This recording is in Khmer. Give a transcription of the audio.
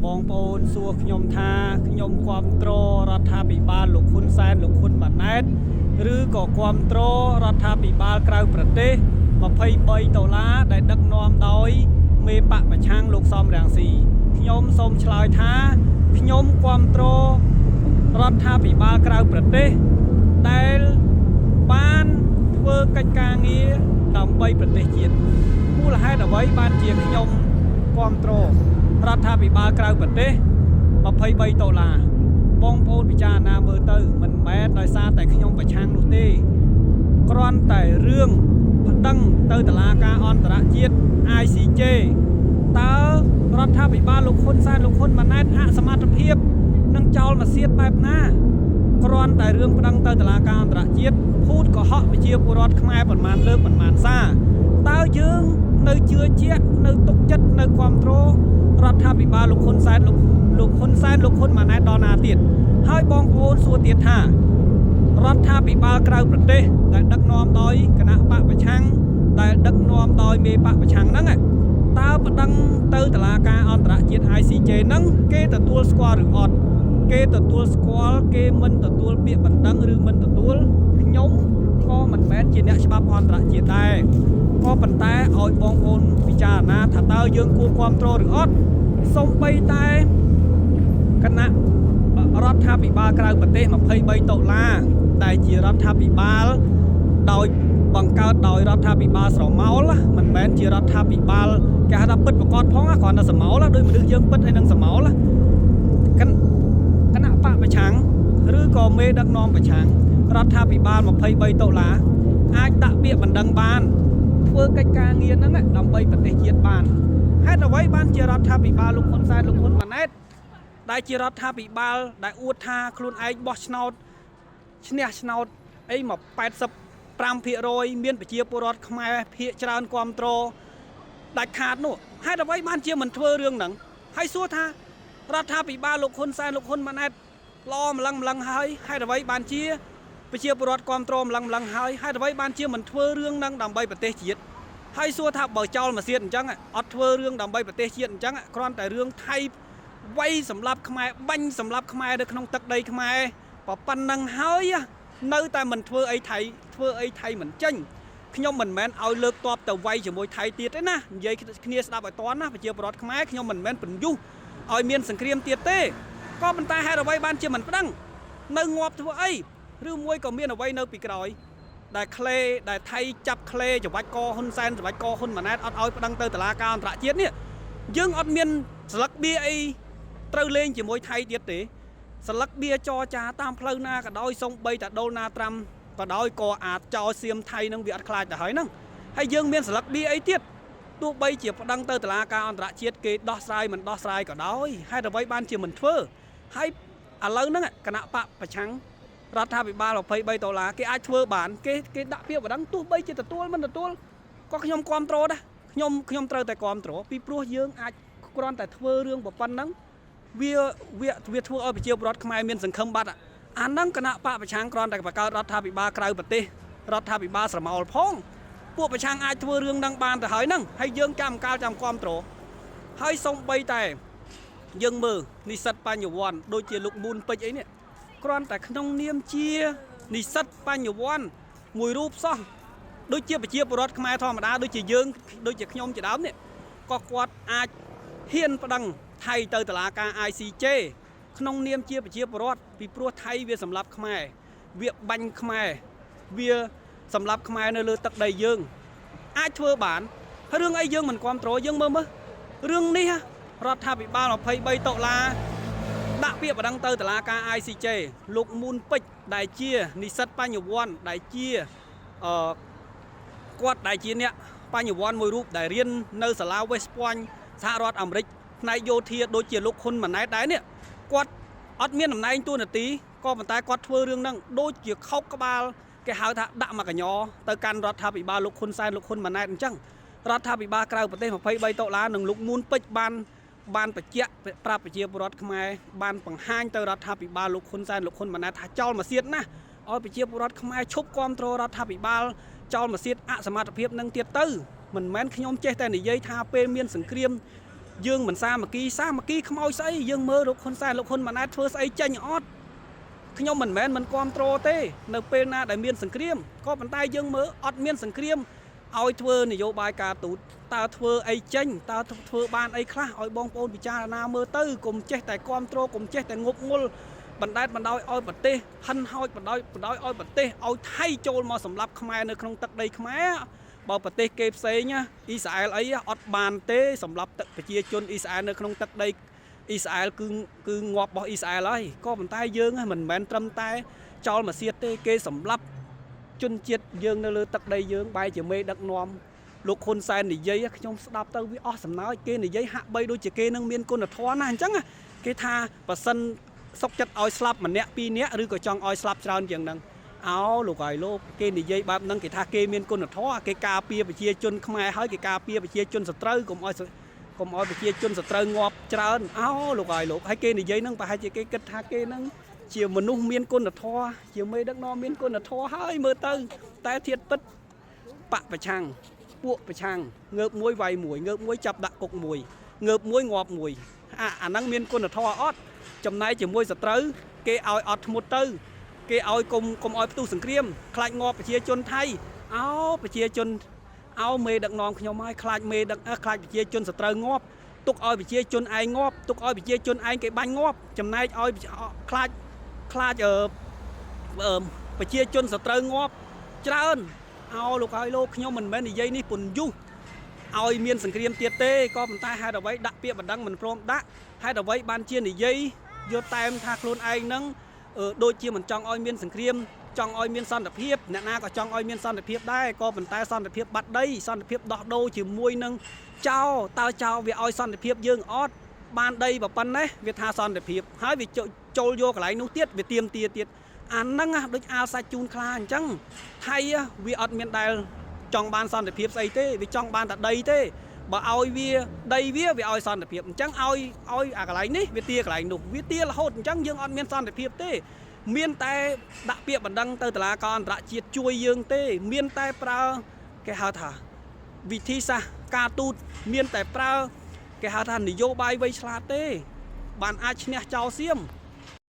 បងប្អូនសួរខ្ញុំថាខ្ញុំគ្រប់គ្រងរដ្ឋាភិបាលលោកហ៊ុនសែនលោកហ៊ុនម៉ាណែតឬក៏គ្រប់គ្រងរដ្ឋាភិបាលក្រៅប្រទេស23ដុល្លារដែលដឹកនាំដោយមេបកប្រឆាំងលោកសំរងស៊ីខ្ញុំសូមឆ្លើយថាខ្ញុំគ្រប់គ្រងរដ្ឋាភិបាលក្រៅប្រទេសដែលបានធ្វើកិច្ចការងារដើម្បីប្រទេសជាតិមូលហេតុអ្វីបានជាខ្ញុំគ្រប់គ្រងរដ្ឋាភិបាលក្រៅប្រទេស23ដុល្លារបងប្អូនពិចារណាមើលទៅមិនមែនដោយសារតែខ្ញុំប្រឆាំងនោះទេ គ្រាន់តែរឿងប្តឹងទៅតុលាការអន្តរជាតិ ICJ តើរដ្ឋាភិបាលលោកហ៊ុនសែនលោកហ៊ុនម៉ាណែតអសមត្ថភាពនឹងចោលមកសៀតបែបណាគ្រាន់តែរឿងប្តឹងទៅតុលាការអន្តរជាតិភូតកុហកប្រជាពលរដ្ឋខ្មែរប្រមាណលើកប្រមាណសារតើយើងនៅជឿជាក់នៅទុកចិត្តនៅគ្រប់គ្រងរដ្ឋាភិបាលលោកហ៊ុនសែនលោកលោកហ៊ុនសែនលោកហ៊ុនម៉ាណែតដល់ណាទៀតហើយបងប្អូនសួរទៀតថា រដ្ឋាភិបាលក្រៅប្រទេសដែលដឹកនាំដោយគណៈបកប្រឆាំងដែលដឹកនាំដោយមេបកប្រឆាំងហ្នឹងតើប្តឹងទៅតុលាការអន្តរជាតិ ICJ ហ្នឹងគេទទួលស្គាល់ឬអត់គេទទួលស្គាល់គេមិនទទួលពាក្យបណ្ដឹងឬមិនទទួលខ្ញុំក៏មិនមែនជាអ្នកច្បាប់អន្តរជាតិដែរក៏ប៉ុន្តែឲ្យបងប្អូនពិចារណាថាតើយើងគួរគ្រប់គ្រងឬអត់សូម្បីតែគណៈរដ្ឋាភិបាលក្រៅប្រទេស23ដុល្លារដែលជារដ្ឋាភិបាលដោយបង្កើតដោយរដ្ឋាភិបាលស្រមោលមិនមែនជារដ្ឋាភិបាលគេហៅថាពិតប្រកបផងគ្រាន់តែស្រមោលដោយមនុស្សយើងពិតហើយនឹងស្រមោលគណៈគណៈបកប្រឆាំងឬក៏មេដឹកនាំប្រឆាំងរដ្ឋាភិបាល23ដុល្លារអាចដាក់ពាក្យបណ្ដឹងបានធ្វើកិច្ចការងារហ្នឹងដើម្បីប្រទេសជាតិបានហេតុអ្វីបានជារដ្ឋាភិបាលលោកហ៊ុនសែនលោកហ៊ុនម៉ាណែតដែលជារដ្ឋាភិបាលដែលអួតថាខ្លួនឯងបោះឆ្នោតឈ្នះឆ្នោតអីមក85%មានប្រជាពលរដ្ឋខ្មែរភាគច្រើនគ្រប់គ្រងដាច់ខាតនោះហេតុអ្វីបានជាមិនធ្វើរឿងហ្នឹងហើយសួរថារដ្ឋាភិបាលលោកហ៊ុនសែនលោកហ៊ុនម៉ាណែតល្អម្លឹងម្លឹងហើយហេតុអ្វីបានជាប្រជាពលរដ្ឋគ្រប់គ្រងម្លឹងម្លឹងហើយហេតុអ្វីបានជាមិនធ្វើរឿងហ្នឹងដើម្បីប្រទេសជាតិហើយសួរថាបើចោលមកសៀតអញ្ចឹងអត់ធ្វើរឿងដើម្បីប្រទេសជាតិអញ្ចឹងគ្រាន់តែរឿងថៃវាយសម្លាប់ខ្មែរបាញ់សម្លាប់ខ្មែរនៅក្នុងទឹកដីខ្មែរប៉ុណ្ណឹងហើយនៅតែមិនធ្វើអីថៃធ្វើអីថៃមិនចេញខ្ញុំមិនមែនឲ្យលើកតបទៅវាយជាមួយថៃទៀតទេណានិយាយគ្នាស្ដាប់ឲ្យតន់ណាប្រជាពលរដ្ឋខ្មែរខ្ញុំមិនមែនពន្យុះឲ្យមានសង្គ្រាមទៀតទេក៏ប៉ុន្តែហេតុអ្វីបានជាមិនប្តឹងនៅងាប់ធ្វើអីឬមួយក៏មានអ្វីនៅពីក្រោយដែលក្លេដែលថៃចាប់ក្លេច្របាច់កហ៊ុនសែនច្របាច់កហ៊ុនម៉ាណែតអត់ឲ្យប្តឹងទៅតុលាការអន្តរជាតិនេះយើងអត់មានស្លឹកបៀអីត្រូវលេងជាមួយថៃទៀតទេស្លឹកបៀចរចាតាមផ្លូវណាក៏ដោយសូម្បីតែដូណាល់ត្រាំក៏ដោយក៏អាចចោលសៀមថៃនឹងវាអត់ខ្លាចទៅហើយហ្នឹងហើយយើងមានស្លឹកបៀអីទៀតទោះបីជាប្តឹងទៅតុលាការអន្តរជាតិគេដោះស្រាយមិនដោះស្រាយក៏ដោយហេតុអ្វីបានជាមិនធ្វើហើយឥឡូវហ្នឹងគណៈបកប្រឆាំងរដ្ឋាភិបាល23ដុល្លារគេអាចធ្វើបានគេគេដាក់ពាក្យបណ្ដឹងទោះបីជាទទួលមិនទទួលក៏ខ្ញុំគ្រប់គ្រងដែរខ្ញុំខ្ញុំត្រូវតែគ្រប់គ្រងពីព្រោះយើងអាចគ្រាន់តែធ្វើរឿងប៉ុណ្ណឹងវាវាវាធ្វើឲ្យប្រជាពលរដ្ឋខ្មែរមានសង្ឃឹមបាត់អាហ្នឹងគណៈបកប្រឆាំងគ្រាន់តែបង្កើតរដ្ឋាភិបាលក្រៅប្រទេសរដ្ឋាភិបាលស្រមោលផងពួកប្រឆាំងអាចធ្វើរឿងហ្នឹងបានទៅហើយហ្នឹងហើយយើងចាំកាលចាំគ្រប់គ្រងហើយសំបីតែយើងមើលនិស្សិតបញ្ញវន្តដូចជាលោកមូនពេជ្រអីនេះគ្រាន់តែក្នុងនាមជានិស្សិតបញ្ញវន្តមួយរូបសោះដូចជាប្រជាពលរដ្ឋខ្មែរធម្មតាដូចជាយើងដូចជាខ្ញុំជាដើមនេះក៏គាត់អាចហ៊ានប្តឹងថៃទៅតុលាការ ICJ ក្នុងនាមជាប្រជាពលរដ្ឋពីព្រោះថៃវាសម្លាប់ខ្មែរវាបាញ់ខ្មែរវាសម្លាប់ខ្មែរនៅលើទឹកដីយើងអាចធ្វើបានហើយរឿងអីយើងមិនគ្រប់គ្រងយើងមើលមើលរឿងនេះរដ្ឋាភិបាល23ដុល្លារដាក់ពាក្យបណ្ដឹងទៅតុលាការ ICJ លោកមូនពេជ្រដែលជានិស្សិតបញ្ញវន្តដែលជាអឺគាត់ដែលជាអ្នកបញ្ញវន្តមួយរូបដែលរៀននៅសាលា West Point សហរដ្ឋអាមេរិកផ្នែកយោធាដូចជាលោកហ៊ុនម៉ាណែតដែរនេះគាត់អត់មានតំណែងតួនាទីក៏ប៉ុន្តែគាត់ធ្វើរឿងហ្នឹងដូចជាខោកក្បាលគេហៅថាដាក់មកកញ្ញទៅកាន់រដ្ឋាភិបាលលោកហ៊ុនសែនលោកហ៊ុនម៉ាណែតអញ្ចឹងរដ្ឋាភិបាលក្រៅប្រទេស23ដុល្លារនិងលោកមូនពេជ្របានបានបញ្ជាក់ប្រាប់ប្រជាពលរដ្ឋខ្មែរបានបង្ហាញទៅរដ្ឋាភិបាលលោកហ៊ុនសែនលោកហ៊ុនម៉ាណែតថាចោលមកសៀតណាស់ឲ្យប្រជាពលរដ្ឋខ្មែរឈប់គ្រប់គ្រងរដ្ឋាភិបាលចោលមកសៀតអសមត្ថភាពនឹងទៀតទៅមិនមែនខ្ញុំចេះតែនិយាយថាពេលមានសង្គ្រាម យើងមិនសាមគ្គីសាមគ្គីខ្មោចស្អីយើងមើលលោកហ៊ុនសែនលោកហ៊ុនម៉ាណែតធ្វើស្អីចេញអត់ខ្ញុំមិនមែនមិនគ្រប់គ្រងទេនៅពេលណាដែលមានសង្គ្រាមក៏ប៉ុន្តែយើងមើលអត់មានសង្គ្រាមឲ្យធ្វើនយោបាយការទូតតើធ្វើអីចេញតើធ្វើបានអីខ្លះឲ្យបងប្អូនពិចារណាមើលទៅកុំចេះតែគ្រប់គ្រងកុំចេះតែងប់ងល់បណ្ដែតបណ្ដោយឲ្យប្រទេសហិនហោចបណ្ដោយបណ្ដោយឲ្យប្រទេសឲ្យថៃចូលមកសម្លាប់ខ្មែរនៅក្នុងទឹកដីខ្មែរបើប្រទេសគេផ្សេងណាអ៊ីស្រាអែលអីអត់បានទេសម្រាប់ទឹកប្រជាជនអ៊ីស្រាអែលនៅក្នុងទឹកដីអ៊ីស្រាអែលគឺគឺងាប់របស់អ៊ីស្រាអែលហើយក៏ប៉ុន្តែយើងមិនមែនត្រឹមតែចោលមកសៀតទេគេសម្លាប់ជនជាតិយើងនៅលើទឹកដីយើងបែរជាមេដឹកនាំលោកហ៊ុនសែននិយាយខ្ញុំស្ដាប់ទៅវាអស់សំណើចគេនិយាយហាក់បីដូចជាគេនឹងមានគុណធម៌ណាអញ្ចឹងគេថាប៉ះសិនសុកចិត្តឲ្យស្លាប់ម្នាក់ពីរនាក់ឬក៏ចង់ឲ្យស្លាប់ច្រើនជាងហ្នឹងអោលោកហើយលោកគេនិយាយបែបហ្នឹងគេថាគេមានគុណធម៌គេការពារប្រជាជនខ្មែរហើយគេការពារប្រជាជនសត្រូវកុំឲ្យកុំឲ្យប្រជាជនសត្រូវងាប់ច្រើនអោលោកហើយលោកហើយគេនិយាយហ្នឹងប្រហែលជាគេគិតថាគេហ្នឹងជាមនុស្សមានគុណធម៌ជាមេដឹកនាំមានគុណធម៌ហើយមើលទៅតែធៀបពិតបកប្រឆាំងពួកប្រឆាំងងើបមួយវាយមួយងើបមួយចាប់ដាក់គុកមួយងើបមួយងាប់មួយអាអាហ្នឹងមានគុណធម៌អត់ចំណែកជាមួយសត្រូវគេឲ្យអត់ធ្មត់ទៅគេឲ្យកុំកុំឲ្យផ្ទុះសង្គ្រាមខ្លាចងាប់ប្រជាជនថៃអោប្រជាជនអោមេដឹកនាំខ្ញុំហើយខ្លាចមេដឹកខ្លាចប្រជាជនសត្រូវងាប់ទុកឲ្យប្រជាជនឯងងាប់ទុកឲ្យប្រជាជនឯងគេបាញ់ងាប់ចំណែកឲ្យខ្លាចខ្លាចអឺប្រជាជនសត្រូវងាប់ច្រើនអោលោកហើយលោកខ្ញុំមិនមែននិយាយនេះពន្យុះឲ្យមានសង្គ្រាមទៀតទេក៏ប៉ុន្តែហេតុអ្វីដាក់ពាក្យបណ្ដឹងមិនព្រមដាក់ហេតុអ្វីបានជានិយាយយកតែមថាខ្លួនឯងនឹងដូចជាមិនចង់ឲ្យមានសង្គ្រាមចង់ឲ្យមានសន្តិភាពអ្នកណាក៏ចង់ឲ្យមានសន្តិភាពដែរក៏ប៉ុន្តែសន្តិភាពបាត់ដីសន្តិភាពដោះដូរជាមួយនឹងចោលតើចោលវាឲ្យសន្តិភាពយើងអត់បានដីប៉ុណ្ណេះវាថាសន្តិភាពហើយវាចូលយកកន្លែងនោះទៀតវាទៀមទាទៀតអាហ្នឹងដូចអាលសាច់ជូនខ្លាអញ្ចឹងថៃវាអត់មានដែលចង់បានសន្តិភាពស្អីទេវាចង់បានតែដីទេបើឲ្យវាដីវាវាឲ្យសន្តិភាពអញ្ចឹងឲ្យឲ្យអាកន្លែងនេះវាទាកន្លែងនោះវាទារហូតអញ្ចឹងយើងអត់មានសន្តិភាពទេមានតែដាក់ពាក្យបណ្ដឹងទៅតុលាការអន្តរជាតិជួយយើងទេមានតែប្រើគេហៅថាវិធីសាស្ត្រការទូតមានតែប្រើគេហៅថានយោបាយវៃឆ្លាតទេបានអាចឈ្នះចោលសៀម។